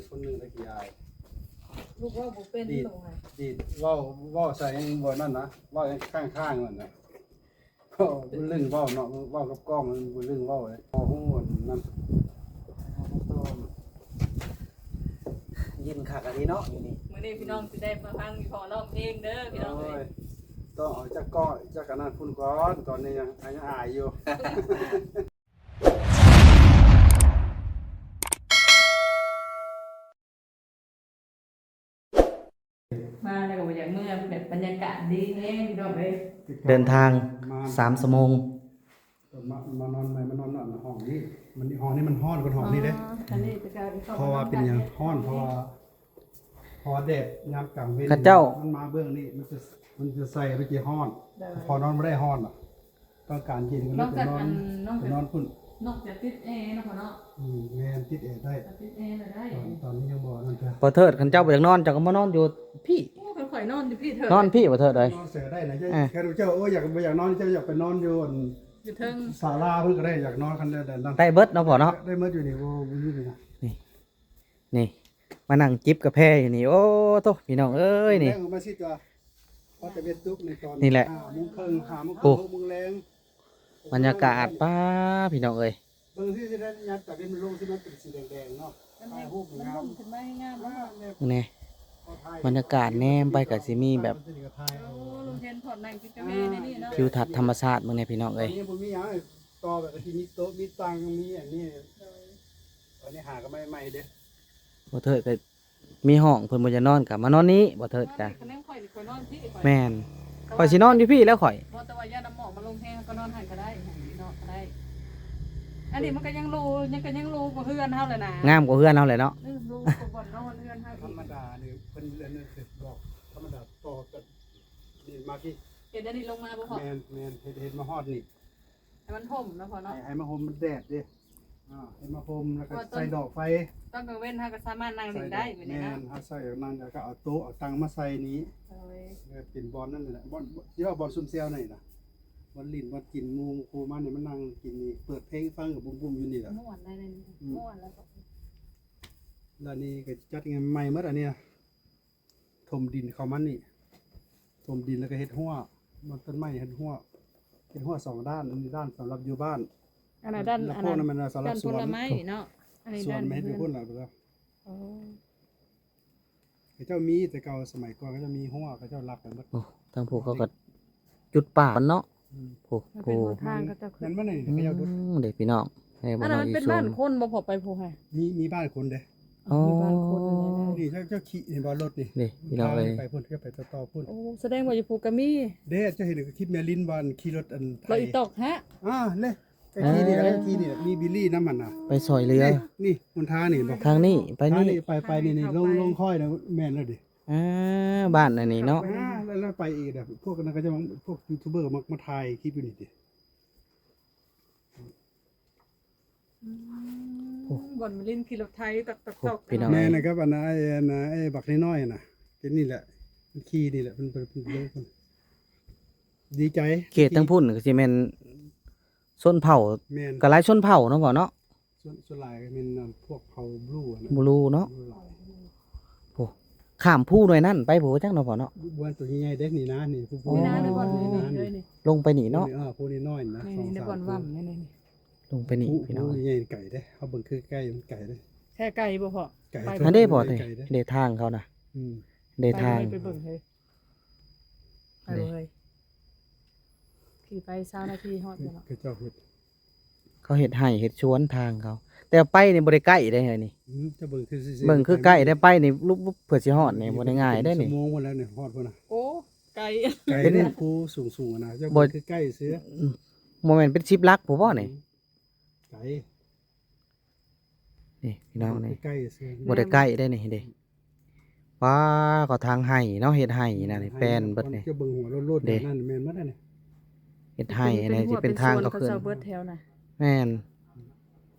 ຄົນໜຶ່ງໄດ້ຂີ້ອາຍ ລູກເວົ້າບໍ່ເປັນ ດີດ ລູກ ດີດ ເວົ້າ ເວົ້າໃສ່ຫຍັງບໍ່ນັ້ນນະ ເວົ້າຫຍັງຄ້າງໆນັ້ນນະ ບໍ່ລຶ້ງເວົ້າເນາະ ເວົ້າກັບກ້ອງມັນບໍ່ລຶ້ງເວົ້າເລີຍ ບໍ່ຮູ້ອັນນັ້ນ ເຢັນຄັກອີ່ຫຼີເນາະຢູ່ນີ້. ມື້ນີ້ພີ່ນ້ອງຊິໄດ້ມາຟັງອີ່ພໍ່ຮ້ອງເພງເດີພີ່ນ້ອງເອີຍ. ໂອ້ຍ ຕ້ອງເອົາຈັກກ້ອງ ຈັກອັນນັ້ນພຸ້ນກ່ອນ ຕອນນີ້ຍັງ ຍັງອາຍຢູ່. ມາແລ້ວກໍບໍ່ຢາກເມືອ ແບບບັນຍາກາດດີແຮງພີ່ນ້ອງເອີຍ. ເດີນທາງສາມຊົ່ວໂມງ ມາ ມານອນໃໝ່ ມານອນນອນຫ້ອງນີ້ ມັນ ຫ້ອງນີ້ມັນຮ້ອນກວ່າຫ້ອງນີ້ເດ້. ອໍ ອັນນີ້ກໍ ເພາະວ່າເປັນຫຍັງຮ້ອນ ເພາະວ່າ ເພາະວ່າແດດຍາມກາງເວັນ ເຂົາເຈົ້າ ມັນມາເບື້ອງນີ້ ມັນຈະ ມັນຈະໃສ່ ມັນຈະຮ້ອນ ໂດຍ ພໍນອນບໍ່ໄດ້ ຮ້ອນ ຕ້ອງການເຢັນ ກໍເລີຍໄປນອນ ນອກຈາກອັນ ໄປນອນພຸ້ນ ນອກຈາກຕິດແອເນາະພໍ່ເນາະ. ອືມ ແມ່ນ ຕິດແອໄດ້ ກໍຕິດແອໄດ້. ຕອນ ຕອນນີ້ຍັງບໍ່ນັ້ນເທື່ອ. ບໍ່ເທີດ ຄັນເຈົ້າບໍ່ຢາກນອນ ເຈົ້າກໍມານອນຢູ່ພີ້. ໂອ້ ຄັນຂ້ອຍນອນຢູ່ພີ້ເທີດ ນອນພີ້ບໍ່ເທີດເອີຍ. ນອນໃສກໍໄດ້ນະ ເອີ ແຄ່ເຈົ້າ ໂອ້ ຢາກ ບໍ່ຢາກນອນ ເຈົ້າຢາກໄປນອນຢູ່ອັນ ຢູ່ເທິງສາລາພຸ້ນກໍໄດ້ ຢາກນອນຄັນໃດນັ້ນ ໄດ້ເບິດເນາະພໍ່ເນາະ. ໄດ້ເບິດຢູ່ນີ້ ບໍ່ ບໍ່ຢູ່ນີ້ນະ ນີ້ ນີ້ ມານັ່ງຈິບກາແຟຢູ່ນີ້ ໂອ້ໂທ້ ພີ່ນ້ອງເອີຍ ນີ້ ມາຊິຕົວ ພໍຕາເວັນຕົກໃນຕອນ ນີ້ແຫຼະ ຫ້າໂມງເຄິ່ງ ຫ້າໂມງເຄິ່ງ ໂອ້ ຫົກໂມງແລງ. ບັນຍາກາດ ປ້າ ພີ່ນ້ອງເອີຍ ເບິ່ງຊິ ຊິໄດ້ຍາມຕາເວັນມັນລົງ ຊິມັນເປັນສີແດງໆເນາະ ຖ່າຍຮູບງາມ ມັນລົງຂຶ້ນມາໃຫ້ງາມເນາະ. ນີ້ ບັນຍາກາດແນມໄປກໍຊິມີແບບ ໂອ້ ລຸງເຫັນພອດນັ່ງກິນກາແຟໃນນີ້ເນາະ ທິວທັດທຳມະຊາດເບິ່ງແດ່ພີ່ນ້ອງເອີຍ. ຕອນນີ້ບໍ່ມີຫຍັງ ຕໍ່ໄປກໍຊິມີໂຕະ ມີຕັ່ງ ມີອັນນີ້ ໂດຍ ຕອນນີ້ຫາກໍໃໝ່ໆເດ້. ບໍ່ເທີດກໍມີຫ້ອງ ເພິ່ນບໍ່ຢາກນອນກໍມານອນນີ້ ບໍ່ເທີດກໍ ຄັນແມ່ນຂ້ອຍນີ້ຂ້ອຍນອນພີ້ ແມ່ນ ຂ້ອຍຊິນອນຢູ່ພີ້ແລ້ວຂ້ອຍ. ບໍ່ ແຕ່ວ່າຢ້ານນ້ຳໝອກມາລົງແຮງ ກໍນອນຫັ້ນກໍໄດ້ ເນາະ ກໍໄດ້. ອັນນີ້ມັນກໍຍັງຫຼູ ຍັງ ກໍຍັງຫຼູກວ່າເຮືອນເຮົາແຫຼະນະ ງາມກວ່າເຮືອນເຮົາແຫຼະເນາະ. ອື ຫຼູກວ່າບ່ອນນອນເຮືອນເຮົາອີກ. ທຳມະດານີ້ເພິ່ນ ອັນນັ້ນຄືບອກ ທຳມະດາຕໍ່ກັນນີ້ມາພີ້ ເຮັດອັນນີ້ລົງມາບໍ່ພໍ. ແມ່ນໆ ເຮັດ ເຮັດມາຮອດນີ້ ໃຫ້ມັນຮົ່ມເນາະພໍ່ເນາະ ໃຫ້ ໃຫ້ມັນຮົ່ມ ມັນແດດເດ້. ອ່າ ເຮັດມາຮົ່ມ ແລ້ວກໍໃສ່ດອກໄຟ ຕອນກາງເວັນເຮົາກໍສາມາດນັ່ງຫຼິ້ນໄດ້. ແມ່ນ ເຮົາໃສ່ອັນນັ້ນ ແລ້ວກໍເອົາໂຕະ ເອົາຕັ່ງມາໃສ່ນີ້ ໂດຍ ເພື່ອເປັນບ່ອນນັ້ນແຫຼະ ບ່ອນ ຊິວ່າບ່ອນຊຸມແຊວໃນນະ ບ່ອນຫຼິ້ນ ບ່ອນກິນ ໝູ່ຄູ່ມານີ້ມານັ່ງກິນນີ້ ເປີດເພງຟັງກໍບຸ້ມໆຢູ່ນີ້ແຫຼະ ມ່ວນໄດ້ເລີຍ. ອື ມ່ວນແລ້ວກໍ ແລ້ວນີ້ກໍຈັດງານໃໝ່ໝົດ ອັນນີ້ນະ. ຖົມດິນເຂົ້າມານີ້ ຖົມດິນແລ້ວກໍເຮັດຮົ້ວ ມັນຕົ້ນໄມ້ເຮັດຮົ້ວ ເຮັດຮົ້ວສອງດ້ານ ອັນນີ້ດ້ານສຳລັບຢູ່ບ້ານ ອັນນັ້ນດ້ານ ແລ້ວພວກນັ້ນມັນສຳລັບສວນ ດ້ານຜົນລະໄມ້ເນາະ ອັນນີ້ ສວນ ດ້ານ ມັນເຮັດຢູ່ພຸ້ນລະ. ອໍ ເຂົາເຈົ້າມີແຕ່ເກົ່າ ສະໄໝກ່ອນເຂົາເຈົ້າມີຮົ້ວ ເຂົາເຈົ້າລັກໄປໝົດ. ໂອ້ ທາງຜູ້ເຂົາກໍ ຈຸດປາກເນາະ. ອືມ ໂອ້ໂຫ ມັນເປັນຫົນທາງເຂົາເຈົ້າຂຶ້ນ ນັ້ນມັນນີ້ ອືມ ເຂົາເຈົ້າດຸດ ເດ້ພີ່ນ້ອງ ອັນນັ້ນມັນເປັນບ້ານຄົນບໍ່ພໍໄປຜູ້ໃຫ້ ມີ ມີບ້ານຄົນເດ້. ອໍ ມີບ້ານຄົນ ນີ້ເຈົ້າ ເຈົ້າຂີ່ເຫັນບໍ່ລົດນີ້ ເດ້ພີ່ນ້ອງເອີຍ ໄປພຸ້ນ ໄປຕໍ່ໆພຸ້ນ. ໂອ້ ສະແດງວ່າຢູ່ພູກະມີເດ້. ເຈົ້າເຫັນຄລິບແມ່ລິນວ່າຂີ່ລົດອັນໄຖ ລົດອີຕອກຫະ ອ່າ ເດ້ ໄປຂີ່ນີ້ ໄປຂີ່ນີ້ ມີບິລລີນຳຫັ້ນນະ ໄປຊ່ອຍເຫຼືອ. ນີ້ ນີ້ຫົນທາງນີ້ບໍ່ ທາງນີ້ໄປນີ້ ໄປ ໄປນີ້ ນີ້ ລົງ ລົງຄ່ອຍນະ ແມ່ນແລ້ວເດ້. ອ່າ ບ້ານອັນນີ້ເນາະ ອ່າ ແລ້ວ ແລ້ວໄປອີກເດ້ ພວກນັ້ນເຂົາເຈົ້າ ພວກຢູທູບເບີມັກມາຖ່າຍຄລິບຢູ່ນີ້ຕິ. ອືມ ໂອ້ ບ່ອນມາຫຼິ້ນຂີ່ລົດໄຖຕອກໆໆ ພີ່ນ້ອງ ແມ່ນນະ ກັບອັນນັ້ນ ໄອ້ ອັນນັ້ນ ໄອ້ບັກນ້ອຍໆນະ ເປັນນີ້ແຫຼະ ມັນຂີ່ນີ້ແຫຼະ ເພິ່ນ ເພິ່ນ ເພິ່ນ ເພິ່ນ ດີໃຈ. ເຂດທາງພຸ້ນກໍຊິແມ່ນ ຊົນເຜົ່າ ແມ່ນ ກໍຫຼາຍຊົນເຜົ່າເນາະພໍ່ເນາະ. ສ່ວນ ສ່ວນຫຼາຍກໍແມ່ນ ອ່າ ພວກເຜົ່າບລູນະ ບລູເນາະ ບລູຫຼາຍ. ໂອ້ ຂ້າມພູໜ່ວຍນັ້ນໄປພຸ້ນຈັກເນາະພໍ່ເນາະ. ບໍ່ແມ່ນຕົວໃຫຍ່ໆເດ້ນີ້ນະ ນີ້ ພູ ພູນີ້ນະ ນີ້ບ່ອນນີ້ ນີ້ ນີ້ ນີ້ ລົງໄປນີ້ເນາະ ເອີ ພູນ້ອຍໆນະ ນີ້ ສອງ ນີ້ ສາມ ບ່ອນວ່ຳນີ້ ນີ້ ລົງໄປນີ້ ພູ ພີ່ນ້ອງ ພູໃຫຍ່ໄກເດ້ ເຮົາເບິ່ງຄືໃກ້ ມັນໄກເດ້. ແທ້ໄກບໍ່ພໍ່? ໄກ ຫັ້ນເດ້ພໍ່ ໄກເດ້ ເດ້ທາງເຂົານະ ອືມ ເດ້ທາງ ໄປເລີຍ ໄປເບິ່ງເຮີ້ຍ ໄປເລີຍ ຂີ່ໄປຊາວນາທີຮອດແລ້ວເນາະ ເຂົາເຈົ້າເຮັດ ເຂົາເຮັດໄຮ່ເຮັດສວນທາງເຂົາ ແຕ່ໄປນີ້ບໍ່ໄດ້ໃກ້ເດ້ເຮີ້ຍນີ້ ອືມ ຈະເບິ່ງຄື ເບິ່ງຄືໃກ້ໄດ້ ໄປນີ້ລຸບໆ ເພື່ອຊິຮອດນີ້ບໍ່ໄດ້ງ່າຍເດ້ນີ້ ຊົ່ວໂມງພຸ້ນແລ້ວນີ້ຮອດພຸ້ນນະ. ໂອ້ ໄກ ໄກເດ້ ເປັນພູສູງໆນະ ຈະເບິ່ງຄືໃກ້ຊື່ ອືມ ບໍ່ແມ່ນເປັນສິບຫຼັກພຸ້ນບໍ່ນີ້ ອືມ ໄກ ນີ້ພີ່ນ້ອງນີ້ ໃກ້ໆຊື່ ບໍ່ໄດ້ໃກ້ເດ້ນີ້ເດ້. ປ້າ ກໍທາງໄຮ່ເນາະ ເຮັດໄຮ່ນະນີ້ ແປນເບິດນີ້ ຈະເບິ່ງຫົວໂລດໆ ເດ້ ນັ້ນແມ່ນໝົດນະນີ້ ເຮັດໄຮ່ນີ້ ຊິເປັນທາງເຂົາຂຶ້ນ ເປັນສວນເຂົາເຈົ້າເບິດແຖວນະ ແມ່ນ.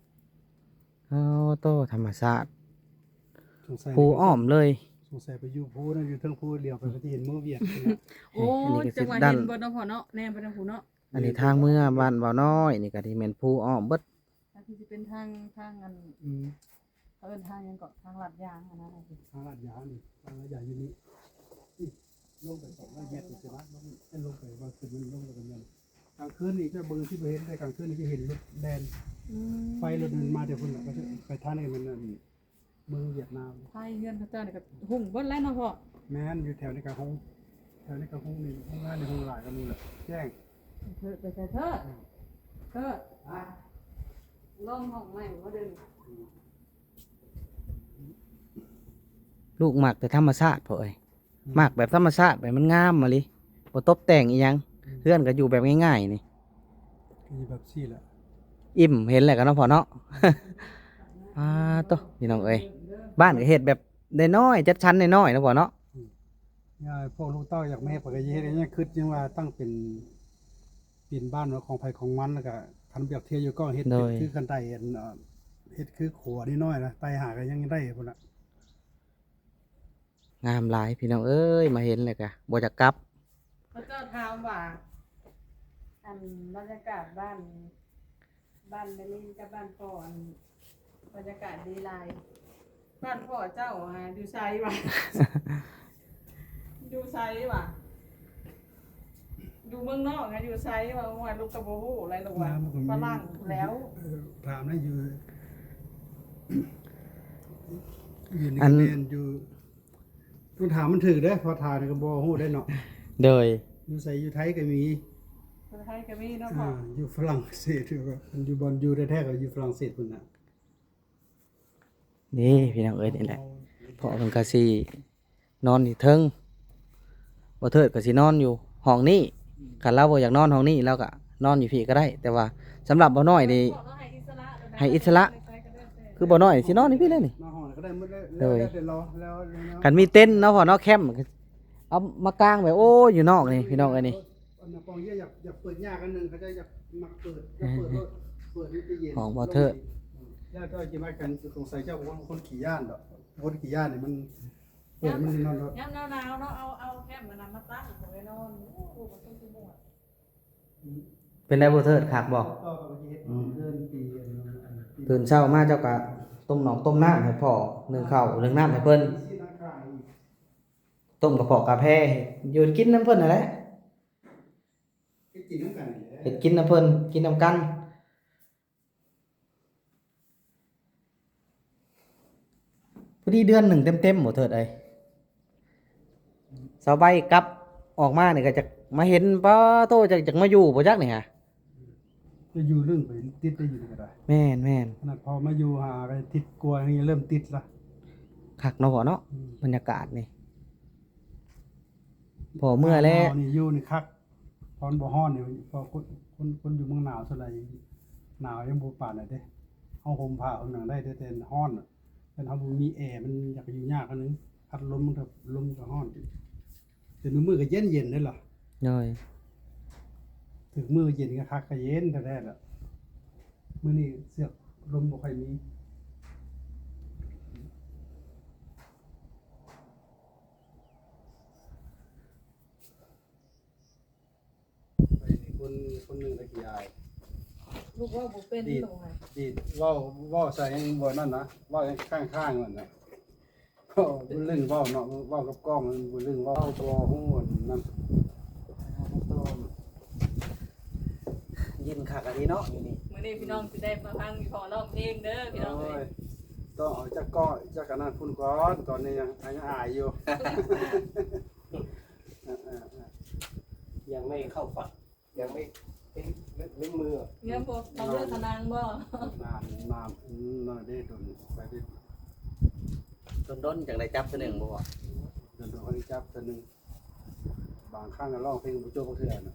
ໂອ້ໂຕ ທຳມະຊາດ ພູອ້ອມເລີຍ ສົງໄສໄປຢູ່ພູນັ້ນ ຢູ່ເທິງພູດຽວໄປ ກໍຊິເຫັນເມືອງຫວຽດພຸ້ນນະ. ໂອ້ ນີ້ ອັນນີ້ກໍຊິ ຈັ່ງວ່າເຫັນເບິດເນາະພໍ່ເນາະ ແນມໄປທາງພຸ້ນເນາະ. ອັນນີ້ທາງເມືອບ້ານບ່າວນ້ອຍ ນີ້ກໍຊິແມ່ນພູອ້ອມເບິດ ອັນທີ່ຊິເປັນທາງ ທາງອັນ ອືມ ເອີ້ນທາງຫຍັງເກາະ? ທາງລາດຢາງຫັ້ນນະ. ທາງລາດຢາງນີ້ ທາງລາດຢາງຢູ່ນີ້ ນີ້ ລົງໄປສອງຮ້ອຍແມັດນີ້ຊິນະ ລົງ ເອີ້ນລົງໄປວ່າຂຶ້ນມັນລົງໄປກັນແມ່ນ ກາງຄືນນີ້ຈະເບິ່ງຊິບໍ່ເຫັນ ແຕ່ກາງຄືນນີ້ຈະເຫັນລົດແລ່ນ ອືມ ໄຟລົດມັນມາແຕ່ພຸ້ນລະ ກໍຈະໄປທາງນີ້ມັນ ອັນ ເມືອງຫວຽດນາມ. ໄຟເຮືອນເຂົາເຈົ້ານີ້ກໍຮຸ່ງເບິດແລ້ວເນາະພໍ່? ແມ່ນ ຢູ່ແຖວນີ້ກໍຮຸ່ງ ແຖວນີ້ກໍຮຸ່ງ ນີ້ໂຮງງານນີ້ຮຸ່ງຫຼາຍກວ່າໝູ່ແຫຼະ ແຈ້ງ. ເທີດ ໄປໃສເທີດ? ອືມ ເທີດ ໄປ ລົງຫ້ອງໃໝ່ບໍ່ເດີ? ອືມ ລູກມັກແຕ່ທຳມະຊາດພໍ່ເອີຍ. ອືມ ມັກແບບທຳມະຊາດ ແບບມັນງາມມາລີ ບໍ່ຕົບແຕ່ງອີ່ຫຍັງ. ອືມ ເຮືອນກໍຢູ່ແບບງ່າຍໆນີ້ ຢູ່ແບບຊີ້ແຫຼະ ອີ່ມເຫັນແລ້ວກໍເນາະພໍ່ເນາະ. ອາໂຕ ພີ່ນ້ອງເອີຍ ບ້ານກໍເຮັດແບບນ້ອຍໆ ຈັດສັນນ້ອຍໆເນາະພໍ່ເນາະ. ອືມ ຍາຍ ພວກລູກເຕົ້າຢາກມາເຮັດ ເພິ່ນກໍເຮັດ ຍັງຄິດຍັງວ່າຕັ້ງເປັນ ເປັນບ້ານຂອງໃຜຂອງມັນ ແລ້ວກໍຄັນຢາກທ່ຽວຢູ່ກໍເຮັດ ໂດຍ ເຮັດຄືຄັນໄດ ອັນ ເຮັດຄືຂົວນ້ອຍໆນະ ໄຕ່ຫາກໍຍັງໄດ້ພຸ້ນລະ. ງາມຫຼາຍພີ່ນ້ອງເອີຍ ມາເຫັນແລ້ວກະບໍ່ຢາກກັບ. ເຂົາເຈົ້າຖາມວ່າ ອັນ ບັນຍາກາດບ້ານ ບ້ານແມ່ລິນກັບບ້ານພໍ່ ອັນ ບັນຍາກາດດີຫຼາຍ. ບ້ານພໍ່ເຈົ້າ ອ່າ ຢູ່ໃສຫວາ? ຢູ່ໃສຫວາ? ຢູ່ເມືອງນອກ ຢູ່ໃສຫວາ? ໂອ້ຍ ລູກກໍບໍ່ຮູ້ແລ້ວ ລູກວ່າຝຣັ່ງແລ້ວ. ເອີ ຖາມນະ ຢູ່ ຢູ່ນີ້ ອັນ ແມ່ນຢູ່ ຕ້ອງຖາມມັນຖືກເດ້ ເພາະຖາມນີ້ກໍບໍ່ຮູ້ໄດ້ເນາະ. ໂດຍ ຢູ່ໃສ ຢູ່ໄທກໍມີ ຢູ່ໄທກໍມີເນາະພໍ່. ອ່າ ຢູ່ຝຣັ່ງເສດ ຢູ່ບ່ອນຢູ່ແທ້ໆກໍຢູ່ຝຣັ່ງເສດພຸ້ນນະ. ນີ້ພີ່ນ້ອງເອີຍ ນີ້ແຫຼະ ພໍ່ເພິ່ນກໍຊິນອນຢູ່ເທິງ ບໍ່ເທີດກໍຊິນອນຢູ່ຫ້ອງນີ້. ອືມ ຄັນລາວບໍ່ຢາກນອນຫ້ອງນີ້ ລາວກໍນອນຢູ່ພີ້ກໍໄດ້ ແຕ່ວ່າສຳລັບບໍ່ນ້ອຍນີ້ ໃຫ້ອິດສະຫຼະ ຄືບໍ່ນ້ອຍຊິນອນຢູ່ພີ້ເລີຍນີ້. ມາຫ້ອງກໍໄດ້ໝົດເລີຍ. ໂດຍ ແລ້ວແຕ່ລາວ ແລ້ວ ແລ້ວ ຄັນມີເຕັນເນາະພໍ່ເນາະ ແຄ້ມ ເອົາມາກາງໄວ້ ໂອ້ຍ ຢູ່ນອກນີ້ພີ່ນ້ອງເອີຍນີ້. ອັນນັ້ນ ປອງເຍຍ ຢາກ ຢາກເປີດຍາກອັນໜຶ່ງ ເຂົາເຈົ້າຢາກມັກເປີດ ຢາກເປີດໂລດ ເປີດມັນຈະເຢັນ ຂອງບໍ່ເທີດ. ແລ້ວເຈົ້າຊິມາກັນ ສົງໄສເຈົ້າເປັນຄົນ ຄົນຂີ້ຢ້ານດອກ ຄົນຂີ້ຢ້ານນີ້ມັນ ເປີດມັນນອນໂລດ. ຍາມໜາວໆເນາະ ເອົາ ເອົາແຄມອັນນັ້ນມາຕັ້ງໄວ້ນອນ ໂອ້ ມັນຄືຊິມ່ວນ. ເປັນໄດບໍ່ເທີດ ຄັກບໍ່? ອືມ ຕື່ນເຊົ້າມາເຈົ້າກະຕົ້ມໜອງຕົ້ມນ້ຳໃຫ້ພໍ່ ໜຶ້ງເຂົ້າໜຶ້ງນ້ຳໃຫ້ເພິ່ນ ຕົ້ມກະເພາະກາແຟ ຢູ່ກິນນຳເພິ່ນຫັ້ນແຫຼະ ເຮັດກິນນຳກັນນີ້ແຫຼະ ເຮັດກິນນຳເພິ່ນ ກິນນຳກັນ. ພໍດີເດືອນໜຶ່ງເຕັມໆ ບໍ່ເທີດເອີຍ. ສາວໃບກັບອອກມານີ້ກໍຈະມາເຫັນ ປາໂທ້ ຈະ ຈະມາຢູ່ບໍ່ຈັກນີ້ຫາ. ຈະຢູ່ລຶ້ງໄປຕິດໄດ້ຢູ່ນີ້ກໍໄດ້. ແມ່ນໆ ຂະໜາດພໍມາຢູ່ຫາໄດ້ທິດກວ່າ ຍັງເລີ່ມຕິດລະ. ຄັກເນາະພໍ່ເນາະ. ອືມ ບັນຍາກາດນີ້ ພໍເມື່ອແລ້ວ ນີ້ຢູ່ນີ້ຄັກ. ພໍມັນບໍ່ຮ້ອນນີ້ ເພາະຄົນ ຄົນ ຄົນຢູ່ເມືອງໜາວສ່ວນຫຼາຍ ໜາວຍັງບໍ່ປານໃດເດ້. ເຮົາຫົ່ມຜ້າຫົ່ມຫຍັງໄດ້ ແຕ່ ແຕ່ຮ້ອນນະ ຄັນເຮົາບໍ່ມີແອ ມັນຢາກຢູ່ຍາກອັນໜຶ່ງ ພັດລົມມັນກໍ ລົມກໍຮ້ອນ. ແຕ່ມື້ ມື້ກໍເຢັນໆ ເດ້ລະ. ໂດຍ ຖືກມື້ເຢັນກໍຄັກ ກໍເຢັນແທ້ໆ ລະ. ມື້ນີ້ເຊືອກລົມບໍ່ຄ່ອຍມີ. ຂ້ອຍນີ້ຄົນ ຄົນໜຶ່ງລະຂີ້ອາຍ. ລູກເວົ້າບໍ່ເປັນ ດີດ ລູກຫະ ດີດ ເວົ້າ ເວົ້າໃສ່ຍັງບໍ່ນັ້ນນະ ເວົ້າຍັງຄ້າງໆ ນັ້ນນະ. ບໍ່ລຶ້ງເວົ້າເນາະ ເວົ້າກັບກ້ອງມັນບໍ່ລຶ້ງເວົ້າ ບໍ່ຮູ້ອັນນັ້ນ. ຍິນຄັກອີ່ຫຼີເນາະ ມື້ນີ້ ມື້ນີ້ພີ່ນ້ອງຊິໄດ້ມາຟັງອີ່ພໍ່ຮ້ອງເພງເດີພີ່ນ້ອງເອີຍ. ໂອ້ຍ ຕ້ອງເອົາຈັກກ້ອງ ຈັກອັນນັ້ນພຸ້ນກ່ອນ ຕອນນີ້ຍັງ ຍັງອາຍຢູ່. ເອີໆໆ ຍັງໄມ່ເຂົ້າຝັນ ຍັງໄມ່ເຫັນເລື່ອງມື ຍັງບໍ່ເຂົ້າເລື່ອງຂະໜາງບໍ່? ນານ ນານ ອືມ ໜ້ອຍເດ້ ດົນໄປເດ້ ດົນໆ ຈັ່ງໄດ້ຈັບເທື່ອໜຶ່ງບໍ່? ດົນໆ ຄ່ອຍໄດ້ຈັບເທື່ອໜຶ່ງ. ບາງຄັ້ງກໍຮ້ອງເພງບໍ່ຈົບເທື່ອນະ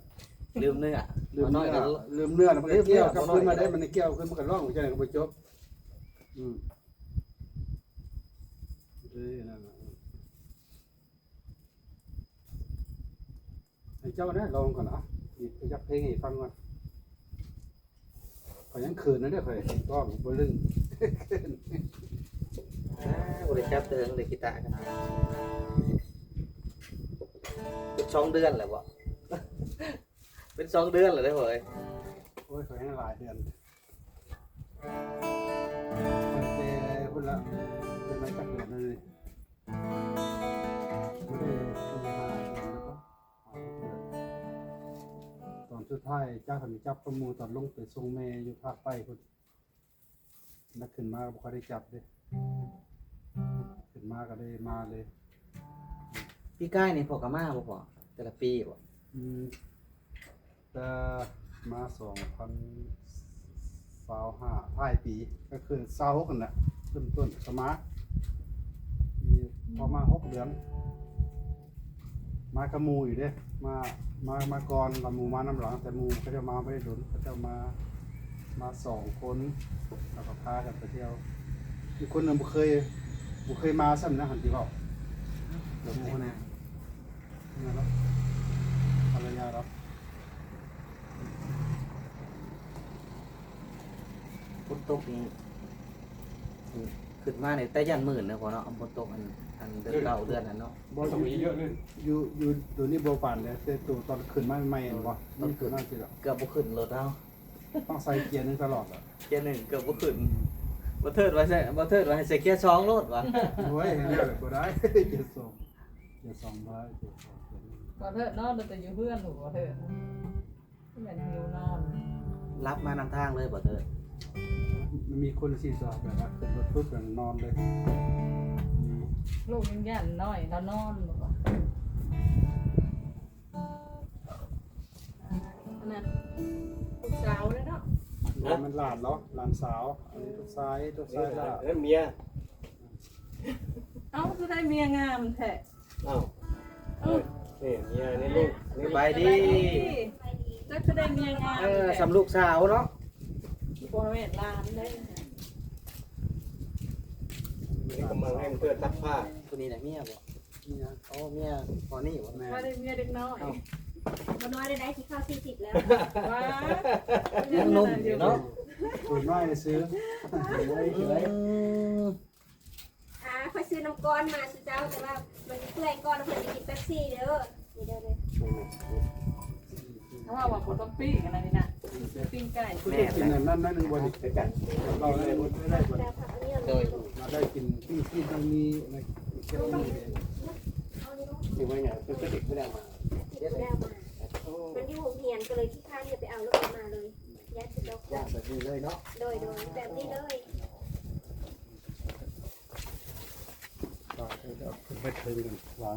ລືມເນື້ອ ລືມເນື້ອ ລືມເນື້ອ ມັນກໍກ່ຽວກັບຄືນມາໄດ້ ມັນກ່ຽວຄືນ ມັນກໍຮ້ອງຈັ່ງໃດກໍບໍ່ຈົບ. ອືມ ເອີ ນັ້ນລະ. ໃຫ້ເຈົ້າແດ່ລອງກ່ອນນະ ຢາກເພງໃຫ້ຟັງກ່ອນ. ຂ້ອຍຍັງເຂີນນະເດີ ຂ້ອຍຮ້ອງບໍ່ລຶ້ງ. ອ່າ ບໍ່ໄດ້ຈັບເຖິງເລີຍ ກີຕາກັນ ເປັນສອງເດືອນແລ້ວບໍ່? ເປັນສອງເດືອນແລ້ວເດ້ ໂອ້ຍ ໂອ້ຍ ຂ້ອຍຍັງຫຼາຍເດືອນ. ຕັ້ງແຕ່ພຸ້ນ ເປັນມາຈັກເດືອນແລ້ວນີ້? ບໍ່ໄດ້ ບໍ່ໄດ້ຫ້າເດືອນແລ້ວກໍ ຫ້າຫົກເດືອນ. ຕອນສຸດທ້າຍຈັບ ຈັບກັບໝູ່ຕອນລົງໄປສົ່ງແມ່ຢູ່ພາກໃຕ້ພຸ້ນ. ແລ້ວຂຶ້ນມາກໍບໍ່ຄ່ອຍໄດ້ຈັບເດ້ ຂຶ້ນມາກໍໄດ້ມາເລີຍ. ປີກາຍນີ້ພໍ່ກໍມາບໍ່ພໍ່? ແຕ່ລະປີບໍ່? ອືມ ແຕ່ມາສອງພັນຊາວຫ້າ ທ້າຍປີ ກໍຄືຊາວຫົກຫັ້ນແຫຼະ ເລີ່ມຕົ້ນກໍມາ ມີພໍມາຫົກເດືອນ. ມາກັບໝູ່ຢູ່ເດ້ ມາ ມາ ມາກ່ອນ ແລ້ວໝູ່ມານຳຫຼັງ ແຕ່ໝູ່ເຂົາເຈົ້າມາບໍ່ໄດ້ດົນ ເຂົາເຈົ້າມາ ມາສອງຄົນ ແລ້ວກໍພາກັນໄປທ່ຽວ. ອີກຄົນໜຶ່ງບໍ່ເຄີຍ ບໍ່ເຄີຍມາຊ້ຳນະ ຫັ້ນທີ່ເວົ້າ ແຕ່ໝູ່ຄົນນີ້ ນີ້ລະ ພັນລະຍາລາວ. ຝົນຕົກນີ້ ຂຶ້ນມານີ້ແຕ່ຢ້ານມື່ນນະພໍ່ເນາະ ຝົນຕົກອັນ ອັນເດືອນເກົ້າເດືອນນັ້ນເນາະ. ບໍ່ ຢູ່ ຢູ່ໂຕນີ້ບໍ່ປານໃດ ແຕ່ໂຕຕອນຂຶ້ນມາໃໝ່ໆ ເຫັນບໍ່? ຕອນຂຶ້ນມາຊິດອກ ເກືອບບໍ່ຂຶ້ນລົດເຮົາ ຕ້ອງໃສ່ເກຍໜຶ່ງຕະຫຼອດລະ ເກຍໜຶ່ງເກືອບບໍ່ຂຶ້ນ. ບໍ່ເທີດວ່າໃສ່ ບໍ່ເທີດວ່າໃຫ້ໃສ່ເກຍສອງໂລດວ່າ. ໂອ້ຍ ເຮັດແນວໃດບໍ່ໄດ້ ເກຍສອງ ເກຍສອງບໍ່ໄດ້ ເກຍສອງ ເກຍໜຶ່ງ. ບໍ່ເທີດນອນແຕ່ຢູ່ເຮືອນ ບໍ່ເທີດ ແມ່ນຫິວນອນ ຫຼັບມານຳທາງເລີຍບໍ່ເທີດ? ມັນມີຄົນຊີ້ສອນ ແບບວ່າຂຶ້ນລົດປຶບແລ້ວນອນເລີຍ. ອືມ ລູກຍັງຢ້ານນ້ອຍລາວນອນບໍ່? ອັນນັ້ນລູກສາວເດ້ເນາະ. ແມ່ນຫຼານເນາະ ຫຼານສາວ. ອັນນີ້ລູກຊາຍ ລູກຊາຍລະ ເອີ້ນເມຍ. ເອົ້າ ຄືໄດ້ເມຍງາມແທ້. ອ້າວ ເອີ ເອີ ເມຍໃນລູກ ສະບາຍດີ ຈັກຈະໄດ້ເມຍງາມ ເອີ ແທ້ ສ່ຳລູກສາວເນາະ ບໍ່ແມ່ນຫຼານເດ້. ນີ້ກຳລັງໃຫ້ເພິ່ນຊັກຜ້າ ຜູ້ນີ້ນະເມຍບໍ່? ເມຍ ໂອ້ ເມຍພໍ່ນີ້ບໍ່? ແມ່ນ ວ່າໄດ້ເມຍເດັກນ້ອຍ. ເອົ້າ ບໍ່ນ້ອຍໄດ້ ໄດ້ຊິເຂົ້າສີ່ສິບແລ້ວ. ວ້າ ຍັງໜຸ່ມຢູ່ເນາະ ຜູ້ນ້ອຍຊື່ ອືມ ອ່າ ຂ້ອຍຊື້ນ້ຳກ້ອນມາສູ່ເຈົ້າ ແຕ່ວ່າມັນເປື່ອຍກ່ອນ ແລ້ວຂ້ອຍຊິກິນເປັບຊີເດີ ນີ້ເດີ ນີ້. ເຂົາວ່າບໍ່ຕ້ອງປີ້ງອັນນັ້ນນີ້ນະ ຊື້ປີ້ງໄກ່. ແມ່ນ ກິນອັນນັ້ນໜ້ອຍໜຶ່ງບໍ່ນີ້ ຄືກັນ ເວົ້າໄດ້ບໍ່ໄດ້ບໍ່? ໂດຍ ມາໄດ້ກິນປີ້ງຊີນ ຕ້ອງມີອັນນັ້ນ ເກັບໄວ້ນີ້ ຊິໄວ້ຫຍັງ? ເປັນກະດິກໄປແລ້ວມາ ເກັບໄປແລ້ວມາ. ໂອ້ ມັນຢູ່ໂຮງຮຽນ ກໍເລີຍຂີ້ຄ້ານ ຢ່າໄປເອົາ ແລ້ວກໍມາເລີຍ ຢ້ານຊິຕົກ ຢ້ານແບບນີ້ເລີຍເນາະ. ໂດຍ ໂດຍ ແບບນີ້ເລີຍ. ເອົາຂຶ້ນໄປເທິງກັນ ວາງ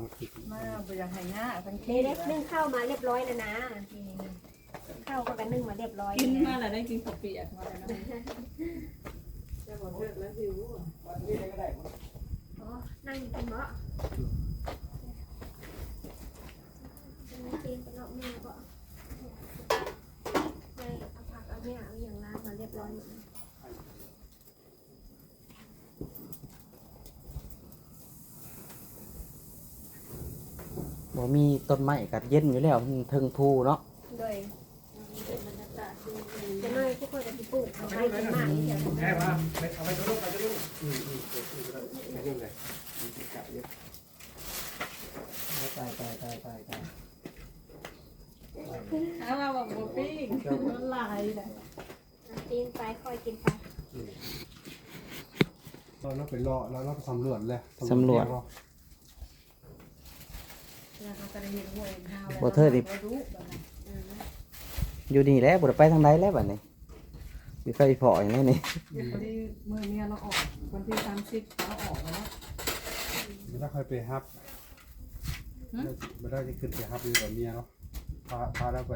ມາບໍ່ຢາກໃຫ້ຍາກທັງທີ. ນີ້ເດ້ ໜຶ້ງເຂົ້າມາລຽບຮ້ອຍແລ້ວນະ ນີ້ ນີ້ ເຂົ້າກໍໜຶ້ງມາລຽບຮ້ອຍ ກິນມາແລ້ວ ໄດ້ກິນເຂົ້າປຽກມາແລ້ວເນາະ. ແຕ່ບໍ່ເທີດແລ້ວຫິວ ອໍ ນັ່ງກິນເບາະ ກິນໄປເລາະມາເບາະ ໄດ້ເອົາຜັກເອົາຫຍ້າເອົາຫຍັງລ້າງມາລຽບຮ້ອຍໝົດ. ບໍ່ມີຕົ້ນໄມ້ກໍເຢັນຢູ່ແລ້ວ ເທິງພູເນາະ. ໂດຍ ເປັນບັນຍາກາດດີ. ຈັກໜ້ອຍພວກຂ້ອຍກໍຊິປູກໄມ້ຂຶ້ນມາອີກແລ້ວ. ຕາຍ ຕາຍ ຕາຍ ຕາຍ ຕາຍ. ເອົາວ່າບໍ່ປີ້ງ ມັນຫຼາຍນະ. ກິນໄປ ຄ່ອຍກິນໄປ. ອືມ ຕອນນັ້ນໄປເລາະ ແລ້ວເຮົາກໍສຳຫຼວດແຫຼະ ສຳຫຼວດ ສຳຫຼວດ ແລ້ວເຮົາກໍໄດ້ເຫັນຫົວເຫັນຫາງແລ້ວ ບໍ່ເທີດນີ້ ເຮົາກໍບໍ່ດຸແບບນັ້ນ. ອືມ ຢູ່ນີ້ແຫຼະ ບໍ່ໄດ້ໄປທາງໃດແລ້ວບັດນີ້ ຊິໄປພໍ້ຫຍັງນີ້. ພໍດີມື້ເມຍລາວອອກ ວັນທີສາມສິບລາວອອກແລ້ວເນາະ. ອືມ ບໍ່ໄດ້ຄ່ອຍໄປຮັບ ຫຶ ບໍ່ໄດ້ຊິຂຶ້ນໄປຮັບຢູ່ກັບເມຍເນາະ ພາ ພາລາວໄປ.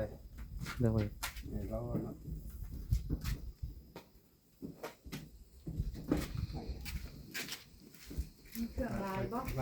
ໂດຍ ເອີ ລາວເນາະ. ມີເຄື່ອງຫຼາຍບໍ່? ໄປ